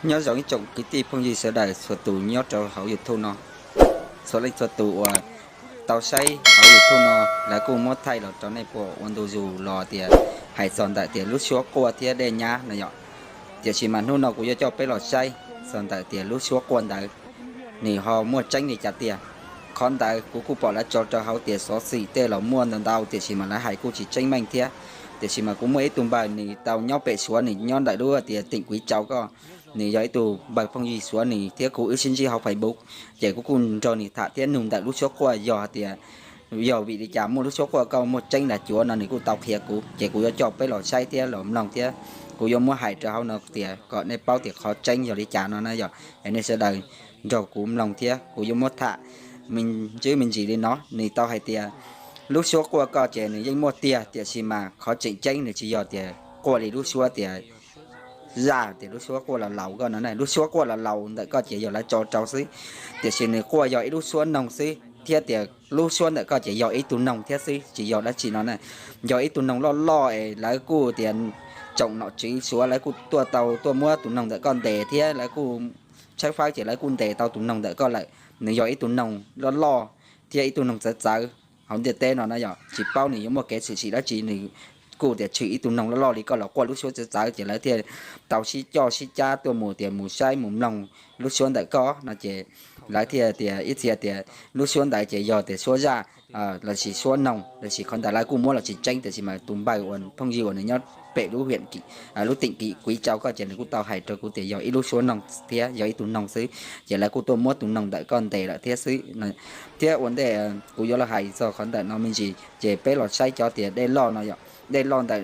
Nyob zoo ib tsoom kwv tij phooj ywg sawv daws txhua tus nyob rau hauv YouTube no. Txhua leej txhua tus uas tau saib hauv YouTube no, lawv kuj muab thaij los rau nej pom ua ntu zus los tias hais txog ntawm tias lub suab quaj thiab dej nyab no yom. Tiam sis mas hnub no kuv yuav coj peb los saib txog ntawm tias lub suab quaj ntawd nws ho muaj tseeb li cas tiag. Qhov ntawd kuv kuj pom lawv tso rau hauv tias xov xwm tej los muaj ntau ntau, tiam sis mas lawv hais kuj tsis tseeb meej thiab. Tiam sis mas kuv muaj ib tug npawg nws tau nyob pem Suav, nws nyob ntawm lub tias teem Kuiv Tsau ko, nws yog ib tug npawg phooj ywg Suav, nws thiab kuv wb sib ntsib hauv Facebook, ces kuv kuj nrog nws tham thiab nug ntawm lub suab quaj yog hais tias yog vim li cas muaj lub suab quaj, koj muaj tseeb los cuav no, nws kuj tau qhia kuv, ces kuv yuav coj peb los saib thiab los mloog thiab. Kuv yuav muab hais rau hauv no tias kom nej paub tias qhov tseeb yog li cas no na yom. Es nej sawv daws nrog kuv mloog thiab kuv yuav muab tham me ntsis me ntsis li no. Nws tau hais tias lub suab quaj koj ces nws yeej muaj tiag, tiam sis mas qhov tseem ceeb nws tsis yog tias quaj li lub suab tias zaj tias lub suab quaj los laus koj no na. Lub suab quaj los laus ntawm koj ces yog lawv tso rau xwb, tiam sis nws quaj yog ib lub suab noog xwb, thiab tias lub suab ntawm koj ces yog ib tug noog thiab xwb, tsis yog dab tsi no na. Yog ib tug noog loj loj es lawv kuj tias tsoom nom tswv Suav lawv kuj tuaj tau tuaj muab tus noog ntawm koj ntes thiab lawv kuj tshawb fawb ces lawv kuj ntes tau tus noog ntawm koj lawm. Nws yog ib tug noog loj loj thiab ib tug noog txawv txawv hauv ntiaj teb no na yom. Tsis paub nws yuav muaj kev tshwm sim dab tsi, nws kuj tias tshwm ib tug noog loj loj li koj los quaj lub suab txawv txawv, ces lawv thiaj tau sib coj sib cab tuaj mus tias mus saib mus mloog lub suab ntawm koj no ces lawv thiaj tias ib txhia tias lub suab ntawd ces yog tias suab zaj lossis suab noog lossis qhov ntawd lawv kuj muab los tsis tseeb, tiam sis mas tus npawg uas phooj ywg uas nws nyob pem lub, lub teem Kuiv Tsau ko ces nws kuj tau hais rau kuv tias yog ib lub suab noog thiab yog ib tug noog xwb, ces lawv kuj tuaj muab tus noog ntawm koj ntes lawm thiab xwb. Thiab ua ntej kuv yuav los hais txog qhov ntawm no me ntsis ces peb los saib cov tias dej loj no yom. Dej loj ntawm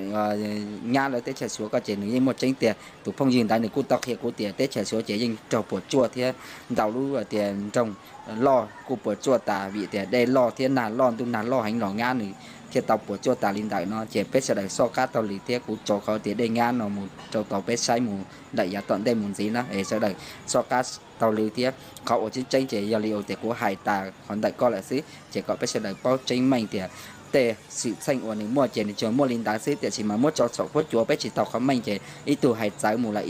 nyab lawv teb chaws Suav ko ces nws yeej muaj tseeb tiag. Tus phooj ywg ntawd nws kuj tau qhia kuv tias teb chaws Suav ces yeej raug puas tsuaj thiab ntau lub tias nroog loj kuj puas tsuaj tas vim tias dej loj thiab nag loj, ntuj nag loj heev los nyab nws thiaj tau puas tsuaj tas li ntawm no. Ces peb sawv daws soj qab taug lw thiab kuv tso qhov tias dej nyab no mus rau tau peb saib mus lawm yav tom ntej mus ntxiv na, es sawv daws soj qab taug lw thiab. Qhov uas tseeb tseeb ces yog li uas tias kuv hais tas qhov ntawm koj lawm xwb, ces kom peb sawv daws paub tseeb meej tias tej xwm txheej uas nws muaj ces nws tsuas muaj li ntawd xwb, tiam sis mas muab tso saum huab cua peb tsis tau qhov meej ces ib tug hais txawv mus lawm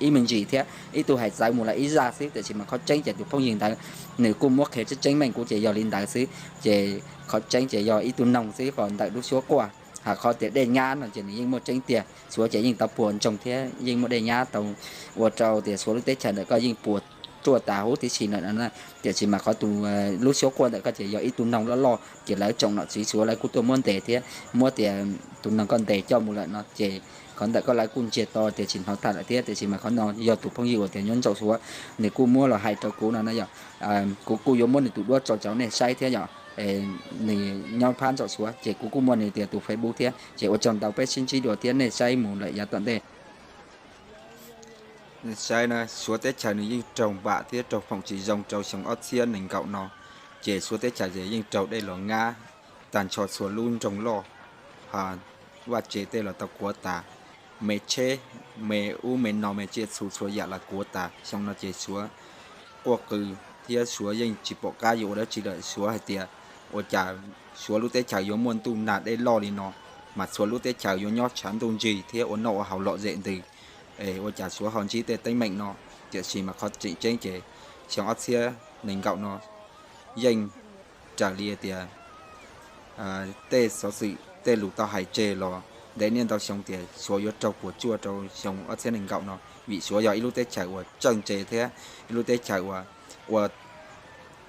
ib me ntsis thiab ib tug hais txawv mus lawm ib zaj xwb, tiam sis mas qhov tseeb ces tus phooj ywg ntawd nws kuj muab qhia tseeb tseeb meej kuv ces yog li ntawd xwb. Ces qhov tseeb ces yog ib tug noog xwb, qhov ntawm lub suab quaj. Hos qhov tias dej nyab no ces nws yeej muaj tseeb tiag, Suav ces yeej tau puas ntsoog thiab yeej muaj dej nyab tau ua rau tias Suav lub teb chaws ntawm koj yeej puas tsuaj tas huv tib si lawm no. Tiam sis mas qhov tus lub suab quaj ntawm koj ces yog ib tug noog loj loj ces lawv tsoom nom tswv Suav lawv kuj tuaj muab ntes thiab muab tias tus noog koj ntes coj mus lawm no ces qhov ntawm koj lawv kuj ntsiag to tias tsis hnov tham lawm thiab. Tiam sis mas qhov no yog tus phooj ywg uas tias nyob nraum Suav nws kuj muab los hais rau kuv no na yom. Kuv kuj yuav muab nws tus duab tso rau nej saib thiab yom. Nws nyob phab nraum Suav ces kuv kuj muaj nws tias tus Facebook thiab, ces ua tsaug ntau, peb sib ntsib dua thiab, nej saib mus lawm yav tom ntej. Saib na, Suav teb chaws nws yeej raug npam thiab raug foom tsis zoo rau xyoo ob txhiab nees nkaum no, ces Suav teb chaws ces yeej raug dej los nyab tag nrho txhua lub nroog loj, vaj tse tej los tau kuav tas, me tsheb, me ub me no, me tsiaj txhu txhua yam los kuav tas. Xyoo no ces Suav quaj qw thiab Suav yeej tsis pom qab yuav ua dab tsi lawm. Suav hais tias ua cas Suav lub teb chaws yuav muaj ntuj nag dej loj li no, mas txhua lub teb chaws yuav nyob tshav ntuj ntsig thiab ua noj ua haus lom zem ntws. Es ua cas Suav ho ntsib tej teeb meem no? Tiam sis mas qhov tseem ceeb ces xyoo ob txhiab nees nkaum no yeej raws li tias tej xov xwm tej lus tau hais tseg los ntev niaj ntau xyoo tias Suav yuav raug puas tsuaj rau xyoo ob txhiab nees nkaum no, vim Suav yog ib lub teb chaws uas txawj ntse thiab ib lub teb chaws uas ua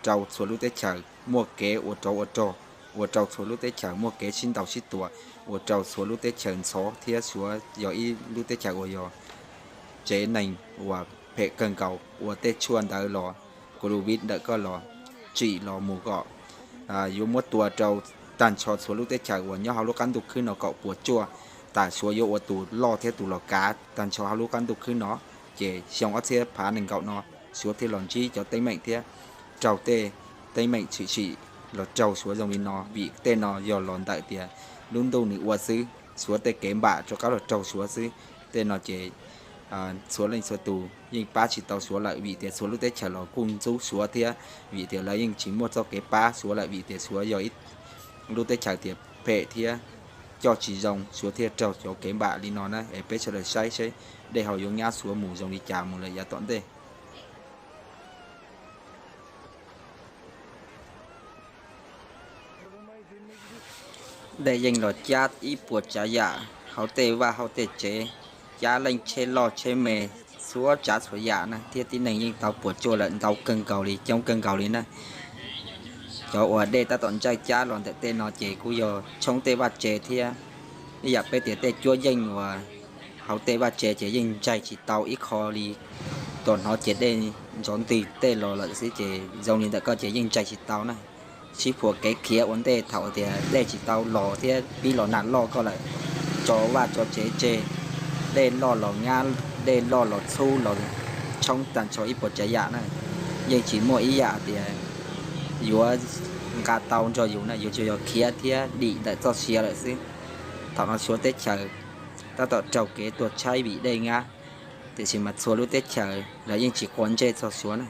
rau txhua lub teb chaws muaj kev ua rov ua rog, ua rau txhua lub teb chaws muaj kev sib ntaus sib tua, ua rau txhua lub teb chaws ntxhov thiab Suav yog ib lub teb chaws uas yog tsev neeg uas phem kawg nkaus, ua tej tshuaj ntawd los, Covid ntawm koj los, tsim los mus kom yuav muab tua rau tag nrho txhua lub teb chaws uas nyob hauv lub qab ntuj khwb no kom puas tsuaj tas. Suav yuav ua tus loj thiab tus los kav tag nrho hauv lub qab ntuj khwb no. Ces xyoo ob txhiab phav nees nkaum no Suav thiaj los ntsib cov teeb meem thiab raug tej teeb meem tshwm sim los raug Suav zoo li no, vim tej no yog los ntawm tias lub ntuj nws ua xwb, Suav tej kev npam rov qab los raug Suav xwb. Tej no ces txhua leej txhua tus yeej pab tsis tau Suav lawm, vim tias txhua lub teb chaws los kuj ntxub Suav thiab, vim tias lawv yeej tsis muaj txoj kev pab Suav lawm, vim tias Suav yog ib lub teb chaws tias phem thiab coj tsis zoo, Suav thiaj raug cov kev npam li no na. Es peb sawv daws saib seb dej ho yuav nyab Suav mus zoo li cas mus lawm yav tom ntej. Dej yeej los cab ib puas tsav yam hauv tej vaj hauv tej tsev, cab leej tsheb loj tsheb me, txhua tsav txhua yam na, thiab tib neeg yeej tau puas tsuaj lawm ntau kawg nkaus li, coob kawg nkaus li na. Cov uas dej tab tom ntsawj cab los ntawm tej no ces kuj yog tshoob tej vaj tsev thiab. Ib yam peb tias tej cuab yeej uas hauv tej vaj tsev ces yeej ntsaig tsis tau ib qho li, tuaj hnov ces dej ntsov ntws tej los lawm xwb ces zoo li ntawm koj ces yeej ntsaig tsis tau na. Sib phuam kev khiav ua ntej thaum tias dej tsis tau los thiab pib los nag loj koj lawm, tso vaj tso tsev tseg, dej loj los nyab, dej loj los txhub los tshoob tag nrho ib puas tsav yam na. Yeej tsis muaj ib yam tias yuav nqa tau nrog yus na, yuav tsuas yog khiav thiab dim ntawm txoj sia lawm xwb. Thaum no Suav teb chaws tab tom raug kev tuag tshaib vim dej nyab, tiam sis mas txhua lub teb chaws lawv yeej tsis quav ntsej txog Suav na,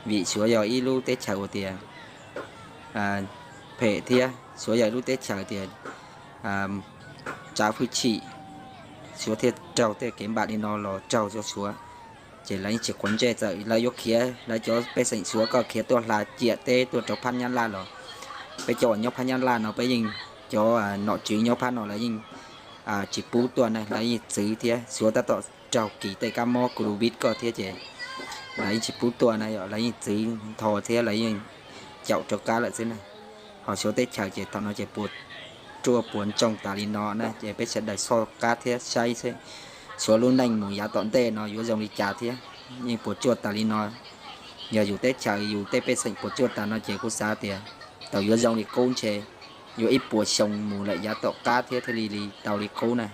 vim Suav yog ib lub teb chaws uas tias phem thiab Suav yog ib lub teb chaws tias tsav hwj chim, Suav thiaj raug tej kev npam li no los raug rau Suav. Ces lawv yeej tsis quav ntsej, txawm lawv yuav khiav, lawv cov pej xeem Suav koj khiav tuaj hla ciam teb tuaj rau phab Nyab Laj los, peb cov uas nyob phab Nyab Laj no peb yeej, cov nom tswv nyob phab no lawv yeej tsis pub tuaj na, lawv yeej txwv thiab. Suav tab tom raug kis tej kab mob COVID koj thiab ces lawv yeej tsis pub tuaj na, lawv yeej txwv ntho thiab lawv yeej caum rov qab lawm xwb na. Ho Suav teb chaws ces thaum no ces puas ruaj puas ntsoog tas li no na, ces peb sawv daws soj qab thiab saib seb Suav lub neej mus yav tom ntej no yuav zoo li cas thiab. Yeej puas tsuaj tas li no, yog yus teb chaws yus tej pej xeem puas tsuaj tas no ces kuv xav tias tau yuav zoo li qub ntshe yuav ib puas xyoo mus lawm yav tom qab thiab thiaj li li tau li qub na.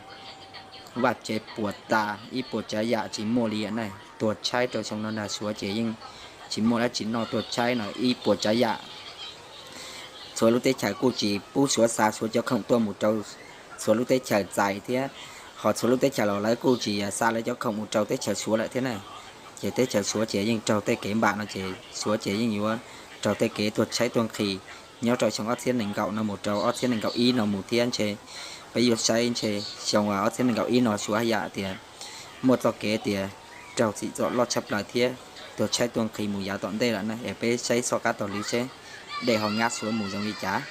Vaj tsev puas tas, ib puas tsav yam tsis muaj li na, tuag tshaib rau xyoo no na. Suav ces yeej tsis muaj dab tsi noj, tuag tshaib no ib puas tsav yam. Txhua lub teb chaws kuj tsis pub Suav xa Suav cov khoom tuaj mus rau txhua lub teb chaws txais thiab, ho txhua lub teb chaws los lawv kuj tsis xa lawv cov khoom mus rau teb chaws Suav lawm thiab na. Ces teb chaws Suav ces yeej raug tej kev npam no ces Suav ces yeej yuav raug tej kev tuag tshaib tuag nqhis nyob rau xyoo ob txhiab nees nkaum no mus rau ob txhiab nees nkaum ib no mus thiab ntshe peb yuav saib ntshe xyoo ob txhiab nees nkaum ib no Suav yam tias muaj txoj kev tias raug txim txom loj tshaj plaws thiab tuag tshaib tuag nqhis mus yav tom ntej lawm na. Es peb saib soj qab taug lw seb dej ho nyab Suav mus zoo li cas.